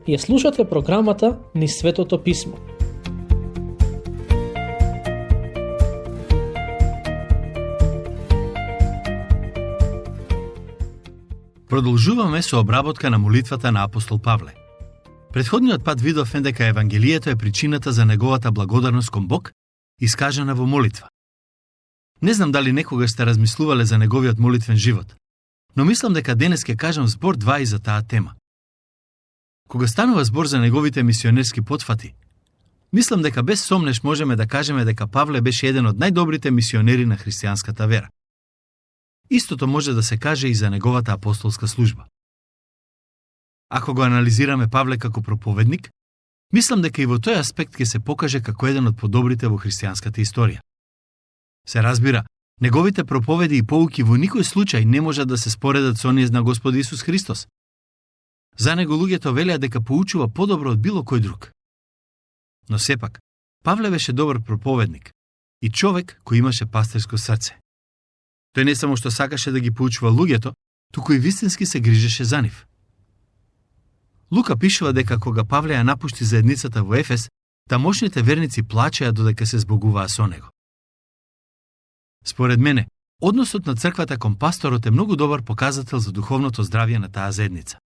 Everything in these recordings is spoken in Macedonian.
Ја слушате програмата Низ Светото Писмо. Продолжуваме со обработка на молитвата на апостол Павле. Претходниот пат видовме дека Евангелието е причината за неговата благодарност кон Бог, искажана во молитва. Не знам дали некогаш сте размислувале за неговиот молитвен живот, но мислам дека денес ќе кажам збор-два и за таа тема. Кога станува збор за неговите мисионерски потфати, мислам дека без сомнеш можеме да кажеме дека Павле беше еден од најдобрите мисионери на христијанската вера. Истото може да се каже и за неговата апостолска служба. Ако го анализираме Павле како проповедник, мислам дека и во тој аспект ќе се покаже како еден од подобрите во христијанската историја. Се разбира, неговите проповеди и поуки во никој случај не можат да се споредат со оние на Господ Исус Христос. За него луѓето велеа дека поучува подобро од било кој друг. Но сепак, Павле беше добар проповедник и човек кој имаше пастирско срце. Тој не само што сакаше да ги поучува луѓето, туку и вистински се грижеше за нив. Лука пишува дека кога Павле ја напушти заедницата во Ефес, тамошните верници плачеа додека се збогуваа со него. Според мене, односот на црквата кон пасторот е многу добар показател за духовното здравје на таа заедница.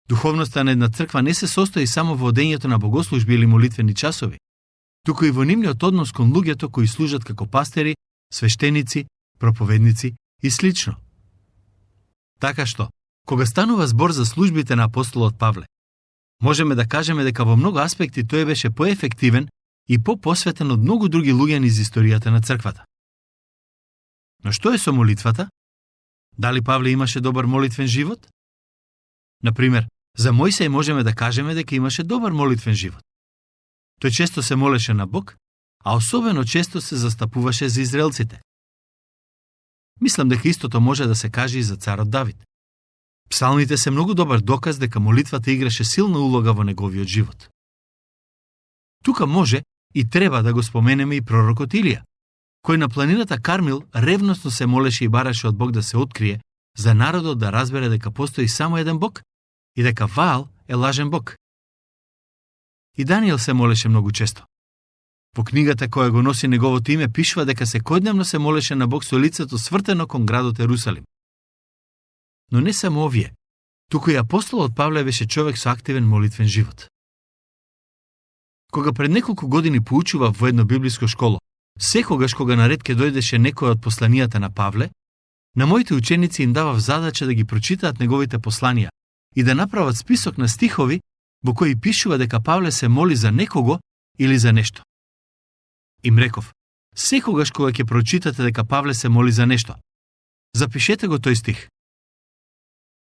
Духовноста на една црква не се состои само во одењето на богослужби или молитвени часови, туку и во нивниот однос кон луѓето кои служат како пастери, свештеници, проповедници и слично. Така што, кога станува збор за службите на апостолот Павле, можеме да кажеме дека во многу аспекти тој беше поефективен и попосветен од многу други луѓе низ историјата на црквата. Но што е со молитвата? Дали Павле имаше добар молитвен живот? Например, за Мојсеј можеме да кажеме дека имаше добар молитвен живот. Тој често се молеше на Бог, а особено често се застапуваше за израелците. Мислам дека истото може да се каже и за царот Давид. Псалмите се многу добар доказ дека молитвата играше силна улога во неговиот живот. Тука може и треба да го споменеме и пророкот Илија, кој на планината Кармил ревносно се молеше и бараше од Бог да се открие, за народот да разбере дека постои само еден Бог и дека Ваал е лажен Бог. И Даниел се молеше многу често. Во книгата која го носи неговото име пишува дека секојдневно се молеше на Бог со лицето свртено кон градот Ерусалим. Но не само овие, туку и апостолот Павле беше човек со активен молитвен живот. Кога пред неколку години поучува во едно библиско школо, секогаш кога наред ке дојдеше некој од посланијата на Павле, на моите ученици им давав задача да ги прочитаат неговите посланија и да направат список на стихови во кои пишува дека Павле се моли за некого или за нешто. Им реков, секогаш кога ќе прочитате дека Павле се моли за нешто, запишете го тој стих.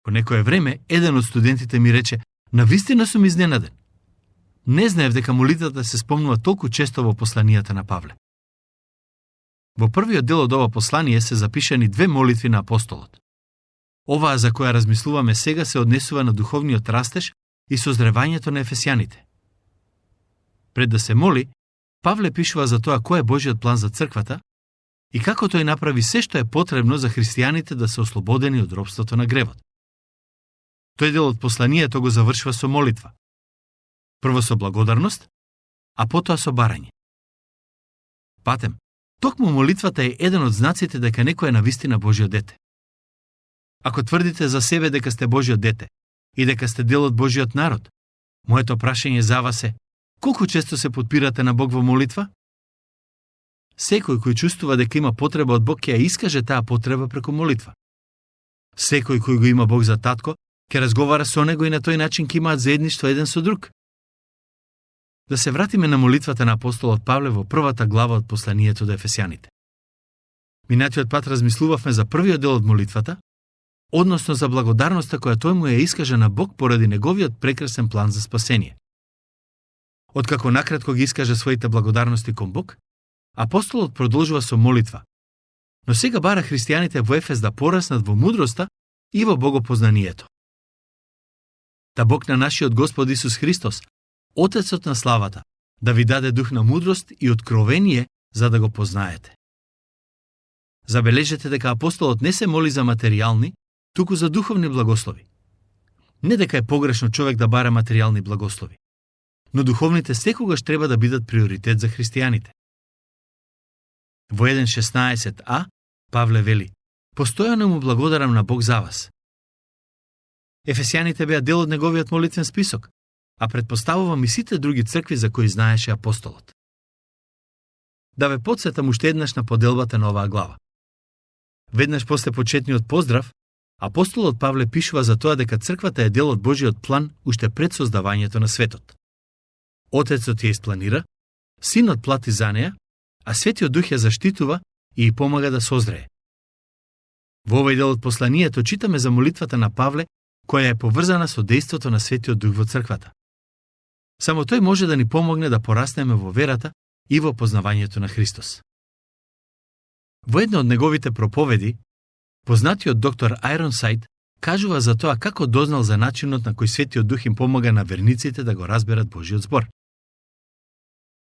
По некое време, еден од студентите ми рече, навистина сум изненаден. Не знаев дека молитвата се спомнува толку често во посланијата на Павле. Во првиот дел од ова послание се запишани две молитви на апостолот. Оваа за која размислуваме сега се однесува на духовниот растеж и созревањето на ефесјаните. Пред да се моли, Павле пишува за тоа кој е Божиот план за црквата и како тој направи се што е потребно за христијаните да се ослободени од робството на гревот. Тој дел од посланието го завршува со молитва. Прво со благодарност, а потоа со барање. Патем, токму молитвата е еден од знаците дека некој е навистина Божјо дете. Ако тврдите за себе дека сте Божјо дете и дека сте дел од Божјиот народ, моето прашање за вас е: колку често се потпирате на Бог во молитва? Секој кој чувствува дека има потреба од Бог ќе ја искаже таа потреба преку молитва. Секој кој го има Бог за татко, ќе разговара со него и на тој начин ќе имаат заедништво еден со друг. Да се вратиме на молитвата на апостолот Павле во првата глава од посланието до Ефесјаните. Минатиот пат размислувавме за првиот дел од молитвата, односно за благодарноста која тој му ја искаже на Бог поради неговиот прекрасен план за спасение. Откако накратко ги искаже своите благодарности кон Бог, апостолот продолжува со молитва, но сега бара христијаните во Ефес да пораснат во мудроста и во богопознанието. Та Бог на нашиот Господ Исус Христос, Отецот на славата, да ви даде дух на мудрост и откровение за да го познаете. Забележете дека апостолот не се моли за материјални, туку за духовни благослови. Не дека е погрешно човек да бара материјални благослови, но духовните секогаш треба да бидат приоритет за христијаните. Во 1.16a Павле вели: "Постојано му благодарам на Бог за вас." Ефесијаните беа дел од неговиот молитвен список, а предпоставувам и сите други цркви за кои знаеше апостолот. Да ве потсетам уште еднаш на поделбата на оваа глава. Веднаш после почетниот поздрав, апостолот Павле пишува за тоа дека црквата е дел од Божиот план уште пред создавањето на светот. Отецот ја испланира, Синот плати за неа, а Светиот Дух ја заштитува и помага да созрее. Во овој дел од посланието читаме за молитвата на Павле, која е поврзана со дејството на Светиот Дух во црквата. Само тој може да ни помогне да пораснеме во верата и во познавањето на Христос. Во една од неговите проповеди, познатиот доктор Айронсайд кажува за тоа како дознал за начинот на кој Светиот Дух им помага на верниците да го разберат Божиот збор.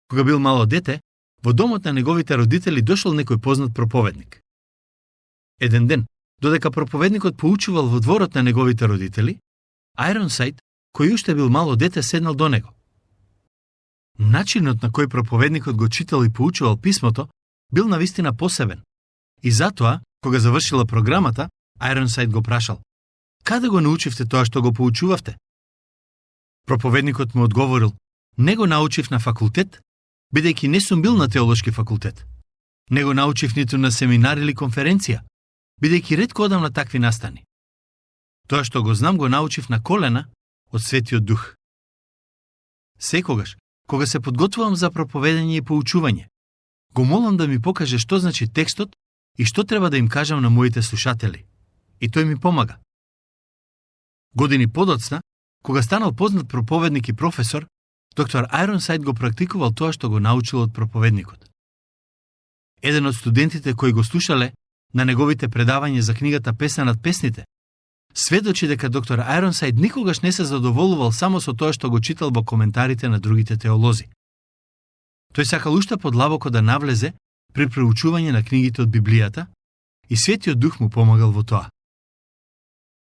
Кога бил мало дете, во домот на неговите родители дошол некој познат проповедник. Еден ден, додека проповедникот поучувал во дворот на неговите родители, Айронсайд, кој уште бил мало дете, седнал до него. Начинот на кој проповедникот го читал и поучувал писмото бил навистина посебен. И затоа, кога завршила програмата, Айронсайд го прашал: "Каде го научивте тоа што го поучувавте?" Проповедникот му одговорил: "Не го научив на факултет, бидејќи не сум бил на теолошки факултет. Не го научив ниту на семинар или конференција, бидејќи ретко одам на такви настани. Тоа што го знам го научив на колена од Светиот Дух." Секогаш, кога се подготвувам за проповедање и поучување, го молам да ми покаже што значи текстот и што треба да им кажам на моите слушатели. И тој ми помага. Години подоцна, кога станал познат проповедник и професор, доктор Айронсайд го практикувал тоа што го научил од проповедникот. Еден од студентите кои го слушале на неговите предавања за книгата Песна над песните, сведочи дека доктор Айронсайд никогаш не се задоволувал само со тоа што го читал во коментарите на другите теолози. Тој сакал уште подлабоко да навлезе при проучување на книгите од Библијата и Светиот Дух му помагал во тоа.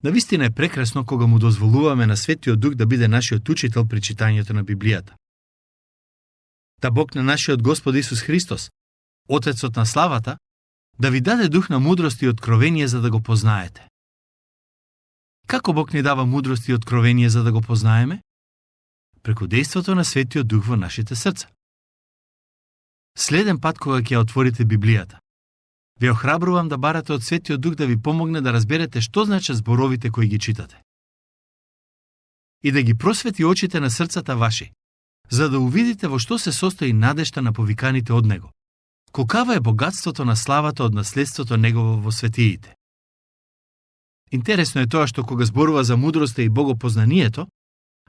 Навистина е прекрасно кога му дозволуваме на Светиот Дух да биде нашиот учител при читањето на Библијата. Та Бог на нашиот Господ Исус Христос, Отецот на славата, да ви даде дух на мудрост и откровение за да го познаете. Како Бог ни дава мудрост и откровение за да го познаеме? Преку дејството на Светиот Дух во нашите срца. Следен пат кога ќе отворите Библијата, ве охрабрувам да барате од Светиот Дух да ви помогне да разберете што значат зборовите кои ги читате. И да ги просвети очите на срцата ваши, за да увидите во што се состои надежта на повиканите од Него. Колкава е богатството на славата од наследството Негово во светиите. Интересно е тоа што кога зборува за мудроста и богопознанието,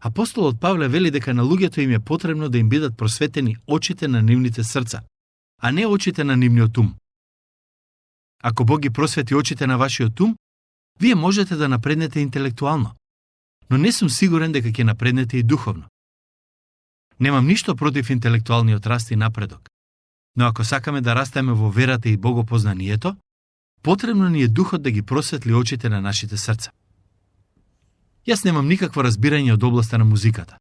апостолот Павле вели дека на луѓето им е потребно да им бидат просветени очите на нивните срца, а не очите на нивниот ум. Ако Бог ги просвети очите на вашиот ум, вие можете да напреднете интелектуално, но не сум сигурен дека ќе напреднете и духовно. Немам ништо против интелектуалниот раст и напредок, но ако сакаме да растеме во верата и богопознанието, потребно ни е духот да ги просветли очите на нашите срца. Јас немам никакво разбирање од областа на музиката.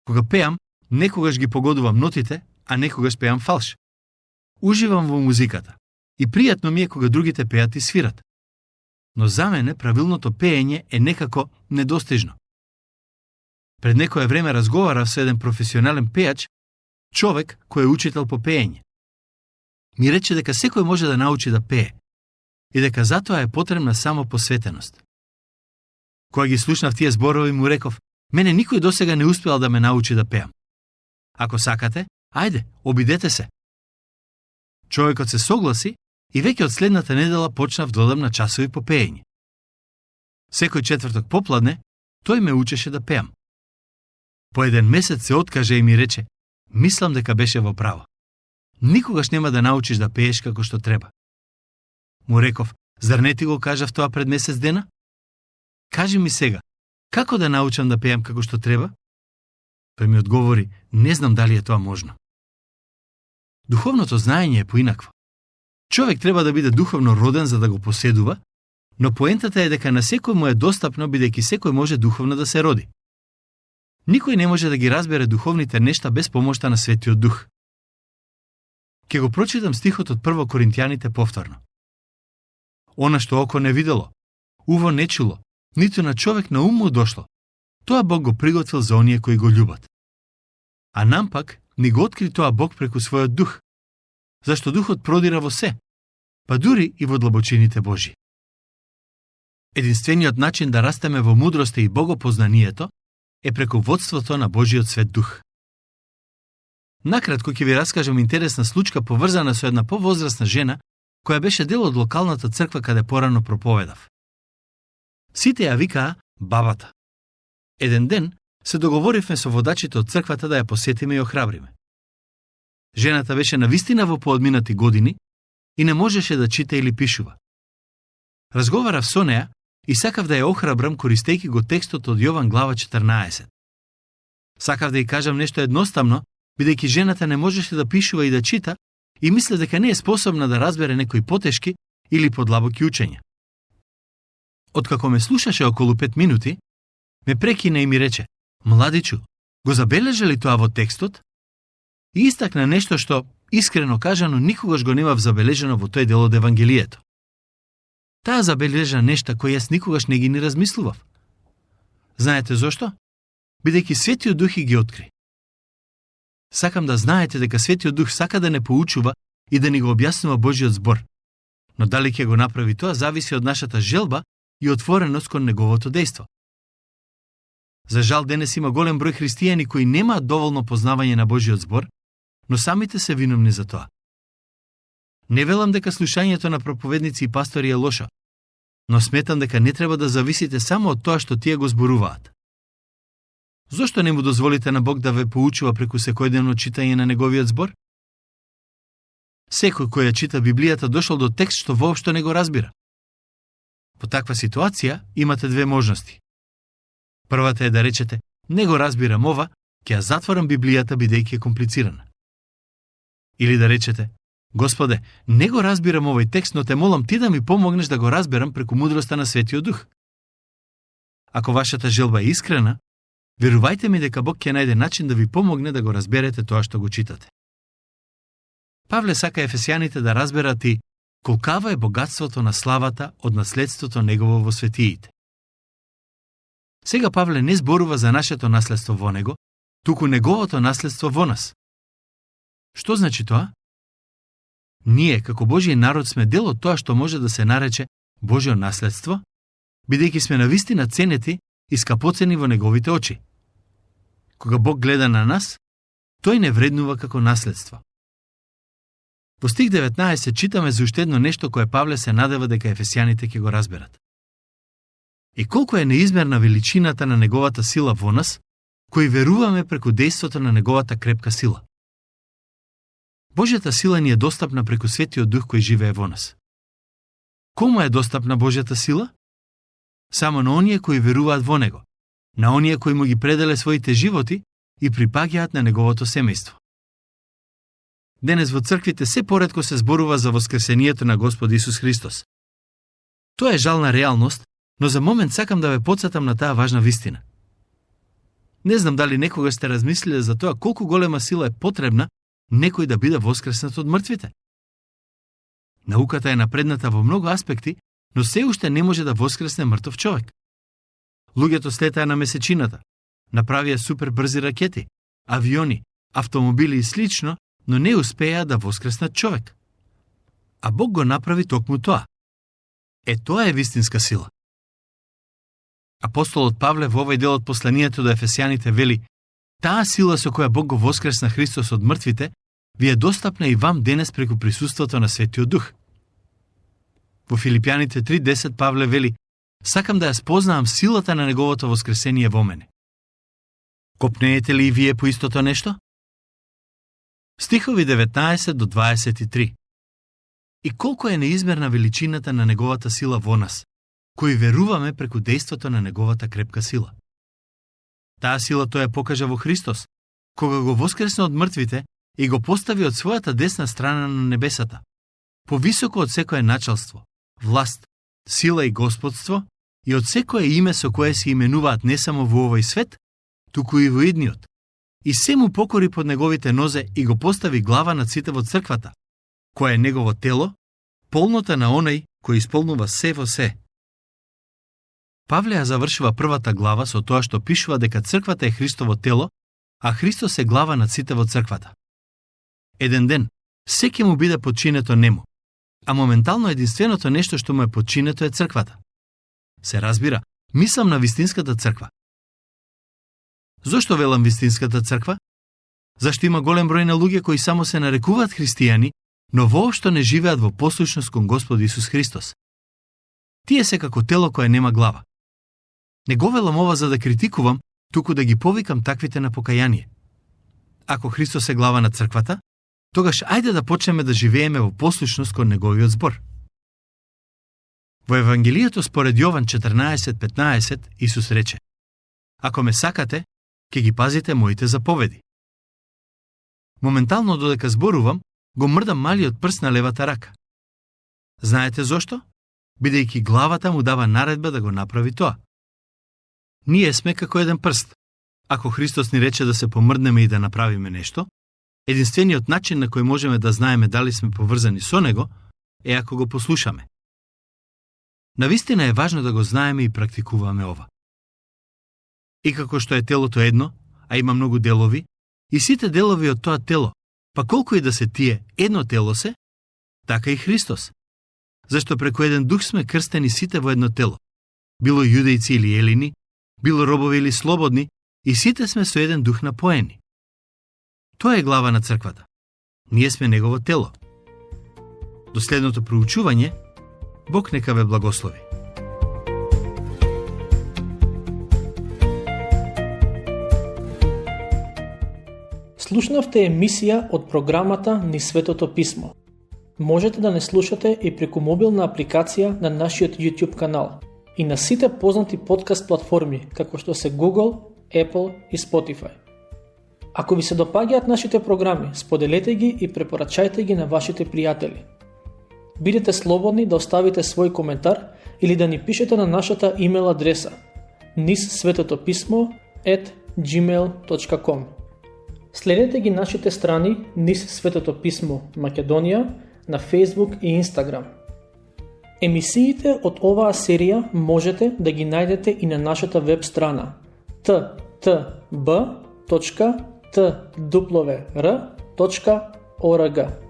Кога пеам, некогаш ги погодувам нотите, а некогаш пеам фалш. Уживам во музиката и пријатно ми е кога другите пеат и свират. Но за мене правилното пеење е некако недостижно. Пред некое време разговарав со еден професионален пеач, човек кој е учител по пеење. Ми рече дека секој може да научи да пее и дека затоа е потребна само посветеност. Кога ги слушнав тие зборови му реков: "Мене никој досега не успеал да ме научи да пеам. Ако сакате, ајде, обидете се." Човекот се согласи и веќе од следната недела почнав да одам на часови по пеење. Секој четврток попладне тој ме учеше да пеам. По еден месец се откаже и ми рече: "Мислам дека беше во право. Никогаш нема да научиш да пееш како што треба." Му реков: "Зар не ти го кажав тоа пред месец дена? Кажи ми сега, како да научам да пеам како што треба?" Тој ми одговори: "Не знам дали е тоа можно." Духовното знаење е поинакво. Човек треба да биде духовно роден за да го поседува, Но поентата е дека на секој му е достапно, бидејќи секој може духовно да се роди. Никој не може да ги разбере духовните нешта без помошта на Светиот Дух. Ке го прочитам стихот од 1 Коринтијаните повторно. Она што око не видело, уво не чуло, ниту на човек на ум му дошло, тоа Бог го приготвил за оние кои го љубат. А нам пак ни го откри тоа Бог преку својот дух, зашто духот продира во се, па дури и во длабочините Божи. Единствениот начин да растеме во мудроста и богопознанието е преку водството на Божиот Свет Дух. Накратко ќе ви раскажам интересна случка поврзана со една повозрасна жена која беше дел од локалната црква каде порано проповедав. Сите ја викаа бабата. Еден ден се договоривме со водачите од црквата да ја посетиме и охрабриме. Жената беше навистина во поодминати години и не можеше да чита или пишува. Разговарав со неа и сакав да ја охрабрам користејќи го текстот од Јован глава 14. Сакав да ја кажам нешто едноставно, бидејќи жената не можеше да пишува и да чита и мислев дека не е способна да разбере некои потешки или подлабоки учења. Откако ме слушаше околу 5 минути, ме прекина и ми рече: "Младичу, го забележа ли тоа во текстот?" И истакна нешто што, искрено кажано, никогаш го немав забележано во тој дел од Евангелието. Таа забележа нешта кои јас никогаш не ги ни размислував. Знаете зошто? Бидејќи Светиот Дух ги откри. Сакам да знаете дека Светиот Дух сака да не поучува и да ни го објаснува Божиот збор. Но дали ќе го направи тоа зависи од нашата желба и отвореност кон неговото дејство. За жал денес има голем број христијани кои немаат доволно познавање на Божиот збор, но самите се виновни за тоа. Не велам дека слушањето на проповедници и пастори е лошо, но сметам дека не треба да зависите само од тоа што тие го зборуваат. Зошто не му дозволите на Бог да ве поучува преку секојдневно читање на неговиот збор? Секој кој ја чита Библијата дошол до текст што воопшто не го разбира. По таква ситуација имате две можности. Првата е да речете: "Не го разбирам ова, ќе ја затворам Библијата бидејќи е комплицирана." Или да речете: "Господе, не го разбирам овој текст, но те молам ти да ми помогнеш да го разберам преку мудроста на Светиот Дух." Ако вашата желба е искрена, верувајте ми дека Бог ќе најде начин да ви помогне да го разберете тоа што го читате. Павле сака ефесијаните да разберат и колкава е богатството на славата од наследството негово во светиите. Сега Павле не зборува за нашето наследство во него, туку неговото наследство во нас. Што значи тоа? Ние, како Божји народ, сме дел од тоа што може да се нарече Божјо наследство, бидејќи сме навистина ценети и скапоцени во неговите очи. Кога Бог гледа на нас, тој не вреднува како наследство. Во стих 19 читаме за уште едно нешто кое Павле се надева дека ефесијаните ќе го разберат. И колку е неизмерна величината на неговата сила во нас, кои веруваме преку дејството на неговата крепка сила. Божјата сила ни е достапна преку Светиот Дух кој живее во нас. Кому е достапна Божјата сила? Само на оние кои веруваат во него, на оние кои му ги пределе своите животи и припаѓаат на неговото семејство. Денес во црквите се поретко се зборува за воскресението на Господ Исус Христос. Тоа е жална реалност, но за момент сакам да ве потсетам на таа важна вистина. Не знам дали некога сте размислиле за тоа колку голема сила е потребна некој да биде воскреснат од мртвите. Науката е напредната во многу аспекти, но се уште не може да воскресне мртов човек. Луѓето слетаа на месечината, направија супер брзи ракети, авиони, автомобили и слично, но не успеа да воскреснат човек. А Бог го направи токму тоа. Тоа е вистинска сила. Апостолот Павле во овој дел од посланието до ефесијаните вели: "Таа сила со која Бог го воскресна Христос од мртвите, ви е достапна и вам денес преку присуството на Светиот Дух." Во Филипјаните 3:10 Павле вели: "Сакам да ја спознаам силата на неговото воскресение во мене." Копнеете ли и вие по истото нешто? Стихови 19 до 23. И колку е неизмерна величината на неговата сила во нас, кои веруваме преку дејството на неговата крепка сила. Таа сила тој ја покажа во Христос, кога го воскресна од мртвите и го постави од својата десна страна на небесата, повисоко од секое началство, власт, сила и господство и од секое име со кое се именуваат не само во овој свет, туку и во идниот. И се му покори под неговите нозе и го постави глава над сите во црквата, која е негово тело, полнота на оној кој исполнува се во се. Павле ја завршува првата глава со тоа што пишува дека црквата е Христово тело, а Христос е глава над сите во црквата. Еден ден, се ќе му биде подчинето нему, а моментално единственото нешто што му е подчинето е црквата. Се разбира, мислам на вистинската црква. Зошто велам вистинската црква? Зашто има голем број на луѓе кои само се нарекуваат христијани, но воопшто не живеат во послушност кон Господ Исус Христос. Тие се како тело кое нема глава. Не го велам ова за да критикувам, туку да ги повикам таквите на покаяние. Ако Христос е глава на црквата, тогаш ајде да почнеме да живееме во послушност кон неговиот збор. Во Евангелието според Јован 14:15 Исус рече: Ако ме сакате, ќе ги пазите моите заповеди. Моментално додека зборувам, го мрдам малиот прст на левата рака. Знаете зошто? Бидејќи главата му дава наредба да го направи тоа. Ние сме како еден прст. Ако Христос ни рече да се помрднеме и да направиме нешто, единствениот начин на кој можеме да знаеме дали сме поврзани со него е ако го послушаме. Навистина е важно да го знаеме и практикуваме ова. И како што е телото едно, а има многу делови, и сите делови од тоа тело, па колку и да се тие едно тело се, така и Христос. Зашто преку еден дух сме крстени сите во едно тело. Било јудејци или елини, било робови или слободни, и сите сме со еден дух напоени. Тоа е глава на црквата. Ние сме негово тело. До следното проучување, Бог нека ве благослови. Слушнавте емисија од програмата Низ Светото Писмо. Можете да не слушате и преку мобилна апликација на нашиот YouTube канал и на сите познати подкаст платформи, како што се Google, Apple и Spotify. Ако ви се допаѓаат нашите програми, споделете ги и препорачајте ги на вашите пријатели. Бидете слободни да оставите свој коментар или да ни пишете на нашата имейл адреса nizsvetopismo@gmail.com. Следете ги нашите страни Низ Светото Писмо Македонија на Facebook и Instagram. Емисиите од оваа серија можете да ги најдете и на нашата веб страна ttb.twr.org.